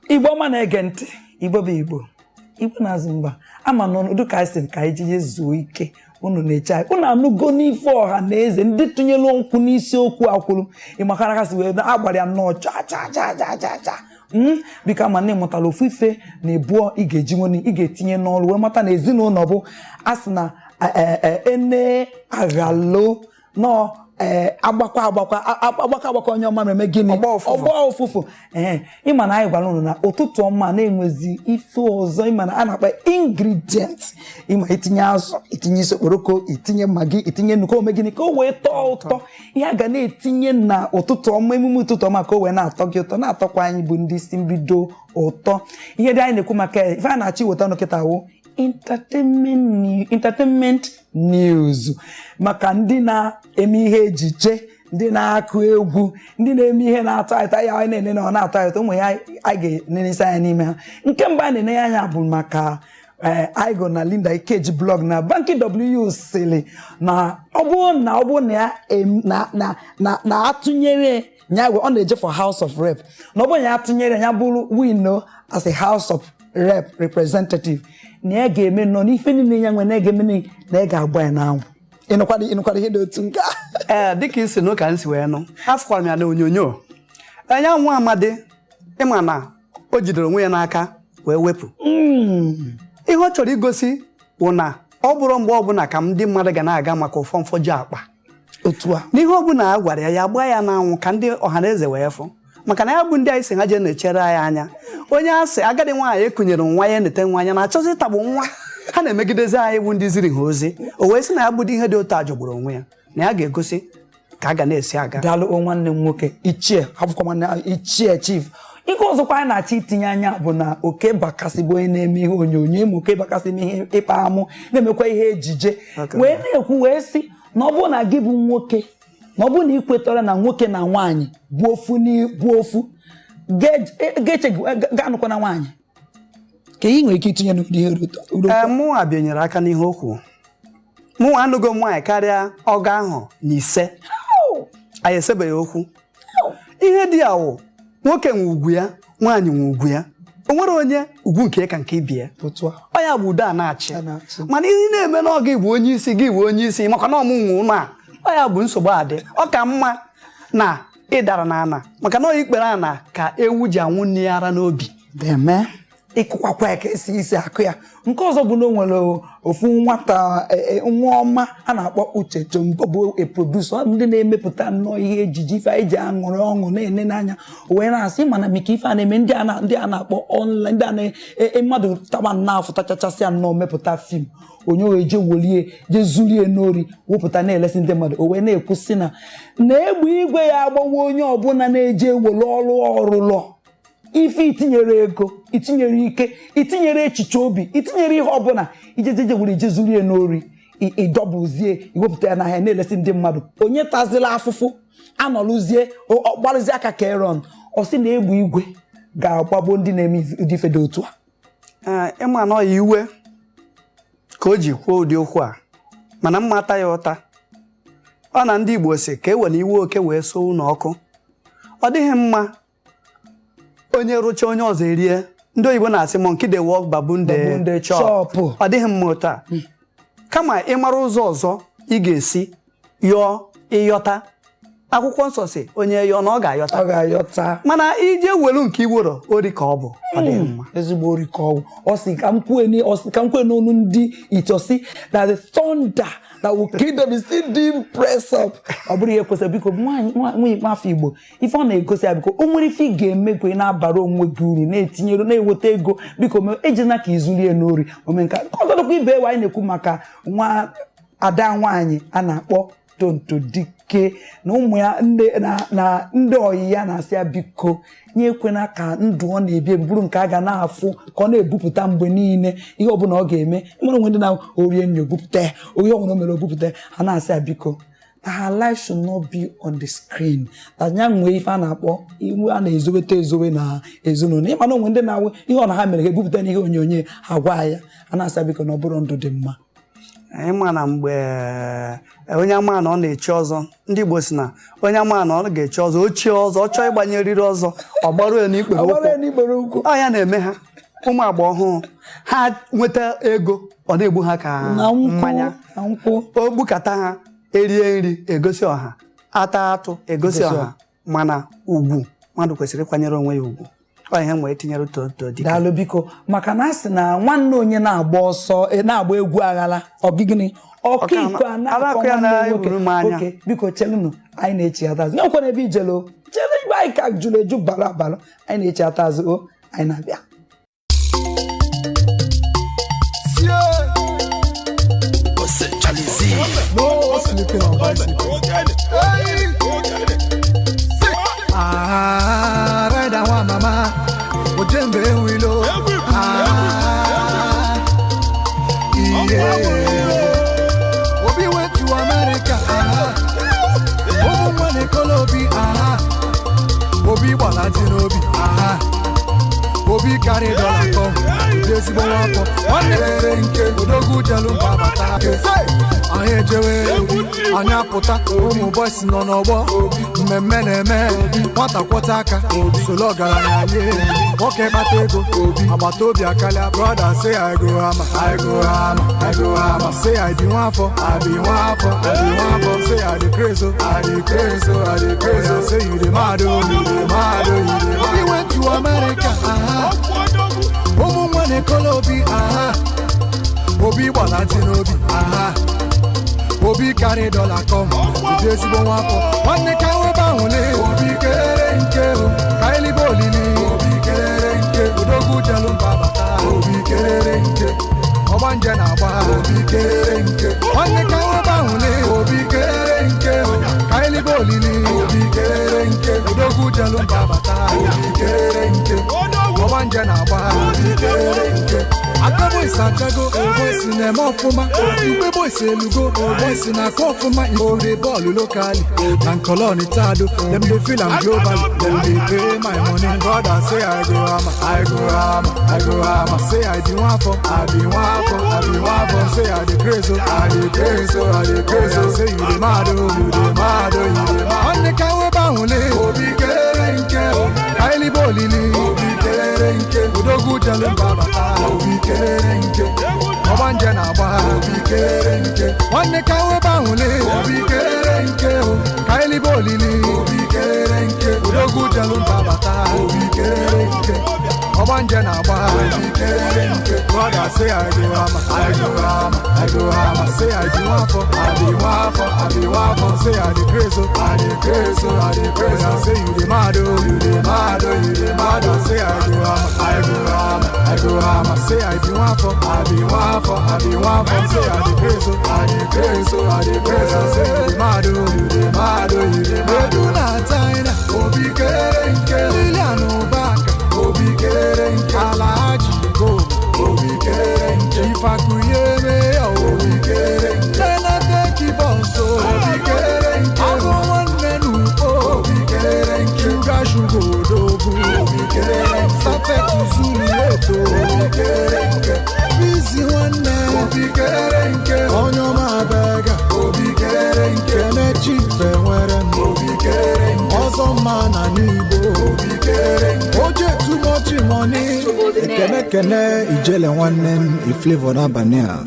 Igbo ọma na-ege ntị, Igbo bụ Igbo, Igbo na-azụ mba ama n'ọnụ ka anyị sịrị ka anyị jije zuo ike. Unu na-eche anyị, unu anụgo n'ife ọha na eze ndị tụnyere nkwụ n'isi okwu akwụrụ ịmakara ha si wee agbara ya nnọọ cha cha cha cha cha cha. Biko, ama na ịmụtara ofu ife na ịbụọ ị ga-eji nwere ị ga-etinye n'ọrụ wee mata na ezinụlọ bụ a sị na ene aghalo nọ agbakwa agbakwa agbakọ agbakọ onye ọma na-eme gịnị? Ọgbọ ụfụfụ. Ọgbọ ụfụfụ. Ee, ịma na anyị gwara unu na ụtụtụ ọma na-enwezi ife ọzọ, ịma na a na-akpa ingredient, ịma itinye azụ, itinye isi okporoko, itinye Maggi, itinye nnukwu ome gịnị ka o wee tọọ ụtọ. Ihe a ga na-etinye na ụtụtụ ọma, emume ụtụtụ ọma, ka o wee na-atọ gị ụtọ, na-atọkwa anyị bụ ndị isi mbido ụtọ. Ihe dị anyị na-ekwu maka ya, ife a na-achọ iweta ọnụ kịta wụ entertainment news, maka ndị na-eme ihe ejije, ndị na-akụ egwu, ndị na-eme ihe na-atọ ụtọ ya. Anyị na-enene, ọ na-atọ ụtọ. Ụmụ ya anyị ga-enenesi anya n'ime ha. Nke mbụ anyị na-enye anya bụ maka anyị na Linda Ikeji blog na Banky W sịrị na ọ bụrụ na ya na na atụnyere ya, ọ na-eje for House of Rep, na ọ bụrụ na ya atụnyere ya bụrụ win as a House of Rep representative, na ya ga-eme nọ n'ife niile ya nwe, na ya ga-eme na ya ga-agba ya n'anwụ. Ịnụkwara ihe dị otu nke a? Ee, dịka isi nụ ka m si wee nụ, afụkwara m ya n'onyonyo anya. Nwa amadi, ịma na o jidere onwe ya n'aka wee wepụ ihe ọ chọrọ igosi bụ na ọ bụrụ mgbe ọbụla ka ndị mmadụ ga na-aga maka ụfọ mfọju akpa. Otu a. N'ihe ọbụla a gwara ya, ya gbaa ya n'anwụ ka ndị ọha na eze wee fụ, maka na ya bụ ndị anyị si ha jee na-echere anyị anya. Onye asị agadi nwaanyị ekunyere nwa ya enete nwa anya na-achọzi ịtagbu nwa ha, na-emegidezi anyị bụ ndị ziri ha ozi. O wee sị na ya bụdo ihe dị otu a jọgburu onwe ya, na ya ga-egosi ka a ga na-esi aga. Daalụ o, nwanne m nwoke ichie akwụkwọ, nwanne ichie chief. Ihe ọzọkwa anyị na-achọ itinye anya bụ na Okey Bakasị bụ onye na-eme ihe onyonyo. Ịma Okey Bakasị eme ihe ịkpa amụ, na-emekwa ihe ejije. Wee na-ekwu wee sị na ọ bụrụ na gị bụ nwoke, na ọ bụrụ na ị kwetara na nwoke na nwaanyị bụ ofu bụ ofu, ga-eche ga-anụkwa na nwaanyị ka ị nwere ike itinye n'ụdị ihe uru. Ee, mụnwa bịanyere aka n'ihe o kwuru. Mụnwa anụgo m nwaanyị karịa ọgụ ahụ na 5, anyị esebeghị okwu. Ihe dị ya wụ nwoke nwe ugwu ya, nwaanyị nwe ugwu ya. O nwere onye ugwu nke ka nke ibie. Otu a. Ọ ya bụ udo a na-achị. A na-achị. Mana ihe ị na-eme n'oge bụ onye isi gị bụ onye isi, maka na ọmụ nwe ụlọ a, ọ ya bụ nsogbu adị. Ọ ka mma na ịdara n'ana, maka na ọ ikpere ana ka ewu ji anwụ nne ya ara n'obi. Deme ịkụkwakwa ya ka esi isi akụ ya. Nke ọzọ bụ na o nwere ofu nwata nwa ọma a na-akpọ Uche Jombo, bụ a producer, ndị na-emepụta nnọọ ihe ejije ife anyị ji aṅụrị ọṅụ na-ene n'anya. O wee na-asị mana maka ife a na-eme ndị a na-akpọ online, ndị a na mmadụ taba nnọọ afụ tachachasị nnọọ mepụta film onye wee je welie je zulie n'ori wepụta na-elesi ndị mmadụ. O wee na-ekwu sị na egbe igwe ya agbawa onye ọbụla na-eje ewere ọrụ ọrụlọ ife itinyere ego, itinyere ike, itinyere echiche obi, itinyere ihe ọbụla, ijejeje were ije zurie n'ori, ịdọbụzie iwepụta ya n'ahịa na-elesi ndị mmadụ. Onye tazila afụfụ anọlụzie ọgbarụzie aka ka eron. Ọ sị na egbe igwe ga-agbagbo ndị na-eme ụdị ife dị otu a. Ee, ịma na ọ ya iwe ka o ji kwuo ụdị okwu a, mana mma ata ya ụta. Ọ na ndị Igbo si ka e were iwe oke wee soo ụlọ ọkụ. Ọ dịghị mma onye rụchaa onye ọzọ erie. Ndị oyibo na-asị, "Monkey dey work, baboon dey Baboon dey chop." chop. Ọ dịghị mma otu a. Kama ịmara ụzọ ọzọ ị ga-esi yọọ ịyọta. Akwụkwọ nsọ si onye yọọ na ọ ga-ayọta. Ọ ga-ayọta. Mana ije welu nke iwero ori ka ọ bụ, ọ dịghị mma. Ezigbo ori ka ọ bụ. Ọ sị ka m kwue ọ sị ka m kwue n'onu ndị ite, ọ sị that the thunder that will kill them is still doing press up. Ọ bụrụ ihe kwesịrị, biko, nwaanyị nwa ikpe afọ Igbo, ife ọ na-egosi ya, biko, o nwere ife ị ga-eme ka ị na-abara onwe gị uru, na-etinyere, na-eweta ego, biko mee. Ejina ka izulie n'ori ome nke a. Nke ọzọ dịkwa ibe ewe anyị na-ekwu maka nwa ada nwaanyị a na-akpọ Tonto Dike na ụmụ ya ndị na ndị ọyị ya na-asị ya biko nye ekwena ka ndụ ọ na-ebi ebi bụrụ nke a ga na-afụ ka ọ na-ebupụta mgbe niile. Ihe ọbụla ọ ga-eme nwere onwe ndị na orie nri obupụta ya, onye ọbụla o mere obupụta ya. Ha na-asị ya biko na her life should not be on the screen, na ya nwee ife a na-akpọ iwu a na-ezoweta ezowe na ezinụlọ. Ịma na onwe ndị na-awụ ihe ọ na ha mere ha ebupụta n'ihe onyonyo ha gwa ya. A na-asị ya biko na ọ bụrụ ndụ dị mma. Ịma na mgbe onye ama na ọ na-echi ọzọ, ndị Igbo si na onye ama na ọ ga-echi ọzọ, ochie ọzọ, ọ chọọ ịgbanye eriri ọzọ, ọ gbaruo ya n'ikpere Ọgbara ụkwụ. N'ikpere ụkwụ. Ọ ya na-eme ha, ụmụ agba ọhụụ ha nweta ego, ọ na-egbu ha ka na nkwụ mmanya. Na nkwụ. O gbukata ha, erie nri egosi ọha, ata atụ egosi Egosi ọha. ọha. Mana ugwu, mmadụ kwesịrị ịkwanyere onwe ya ugwu. Ọ ihe m wee tinyere Tonto Dike. Daalụ, biko, maka na a sị na nwanne onye na-agba ọsọ, na-agba egwu aghala, ọ gị gịnị ọkaiko a na-akọ Alakụ ya nwanne na nwoke. eburu m anya. Oke, biko chelụnụ, anyị na-echi ata azụ. Nyekwana ebe ijelo chelu, igbe anyị ka jụrụ eju bara abalụ. Anyị na-echi ata azụ o, anyị na-abịa. No sleeping on bicycle. Ah, ride one mama. Ojembe wilo. Ah, yeah. Obi went to America. Ah, Omu nwane kolobi. Ah, Obi gbala n'obi. Ah, Obi carry dollar come. Ezigbo nwafọ. Nwanne ere nke odogwu jelu mba bata. Anyị ejewe, anyị apụta, ụmụ boys nọ n'ọgbọ, mmemme na-eme, nwata kwọta aka, solo ọgaranya ye, nwoke kpata ego, agbata obi akalịa. Brother say I go hammer, I go hammer, I go hammer. Say I be nwafọ, I be nwafọ, I be nwafọ. Say I dey craze, oh, I dey craze, oh, I dey craze, oh. Say you dey mad, oh, you dey mad, oh, you dey mad. Obi went to America, ah. Ụmụ nwane kolobi, aha. Obi gbala n'obi, aha. Obi carry dollar come, ụdị ezigbo nwafọ. Nwanne ka webe ahụle. Obi kere nke o, ka elibe olili. Obi kere nke odogwu jelu mba bata. Obi kere nke ọgbanje na-agba. Obi kere nke nwanne ka webe ahụle. Obi kere nke o, ka elibe olili. Obi kere nke odogwu jelu mba bata. Obi kere nke ọgbanje na-agba. Obi kere nke aka boys achago, boys na-eme ọfụma, mgbe boys elugo, boys na-akọ ọfụma. Ifure bọọlụ locally na nkoloni tado, dem dey feel am globally, dem dey pay my money. Brother say I go hammer, I go hammer, I go hammer. Say I be nwafọ, I be nwafọ, I be nwafọ. Say I dey craze, oh, I dey craze, oh, I dey craze, oh. Say you dey mad, oh, you dey mad, oh, you dey mad. Nwanne ka webe ahụle. Obi kere nke ka elibe olili. Obi kere nke odogwu jelu mba bata. Obi kere nke ọgbanje na-agba. Obi kere nke nwanne ka webe ahụle. Obi kere nke o, ka elibe olili. Obi kere nke odogwu jelu mba bata. Obi kere nke ọgbanje na-agba. Obi kere nke. Brother say I go hammer, I go hammer, I go hammer. Say I be nwafọ, I be nwafọ, I be nwafọ. Say I dey craze, oh, I dey craze, oh, I dey craze, oh. Say you dey mad, oh, you dey mad, oh, you dey mad, oh. Say I go hammer, I go hammer, I go hammer. Say I be nwafọ, I be nwafọ, I be nwafọ. Say I dey craze, oh, I dey craze, oh, I dey craze, oh. Say you dey mad, oh, you dey mad, oh, you dey mad. Edu na China, Obi kere nke Lilian Ubaka, Obi kere nke Alhaji Go, Obi kere nke Ifakuyeme, Obi kere nke Nenateki Bonso, Obi kere nke Agụ nwanne n'Ukpo, Obi kere nke Sugar Sugar Odogwu, Obi kere nke Safet Zulu Eto, Obi kere nke Fizi nwanne, Obi kere nke Onye ọma Bega, Obi kere nke Kenechi Ife nwere m, Obi kere nke Ọzọ mma na n'Igbo, Obi kere nke Oje too much money. Ekene kene ijele nwanne m, Iflavour n'abalị a.